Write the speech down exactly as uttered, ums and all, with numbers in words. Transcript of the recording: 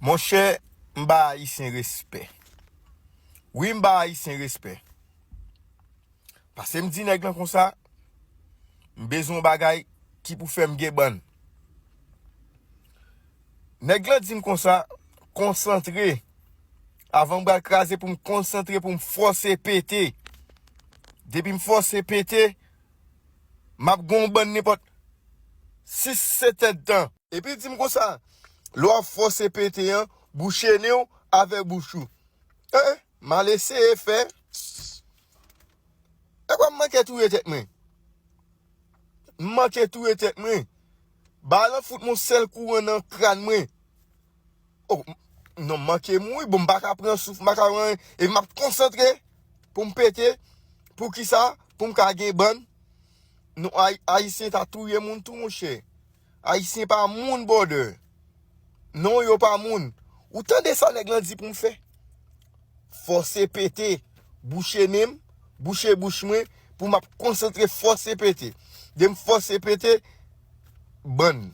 Monchè, m ba Ayisyen respè. Wi, m ba Ayisyen respè. Pase m di nèg lan konsa, m bezwen yon bagay ki pou fè m gen bann. Nèg lan di m konsa, konsantre. Avan m pral kraze pou m konsantre, pou m fòse pete. Depi m fòse pete, m ap gen yon bann nenpòt sis, sèt èdtan. Epi l di m konsa, lè w ap fòse pete an, bouche nen w avèk bouch ou. Eh, m al eseye fè. Ebyen, m manke touye tèt mwen. M manke touye tèt mwen. Bal lan fout m yon sèl kouran nan kràn mwen. Oh, m- non, m manke mouri. Bon, m pa ka pran souf, m pa ka pran anyen. E m ap konsantre pou m pete. Pou kisa? Pou m ka gen bann. Non, Ay- Ayisyen ta touye moun tou, monchè. Ayisyen pa moun, brother. Non, yo pa moun. Ou tande sa nèg lan di pou m fè? Fòse pete. Bouche nen m, bouche bouch mwen, pou m ap konsantre fòse pete. De m fòse pete, bann.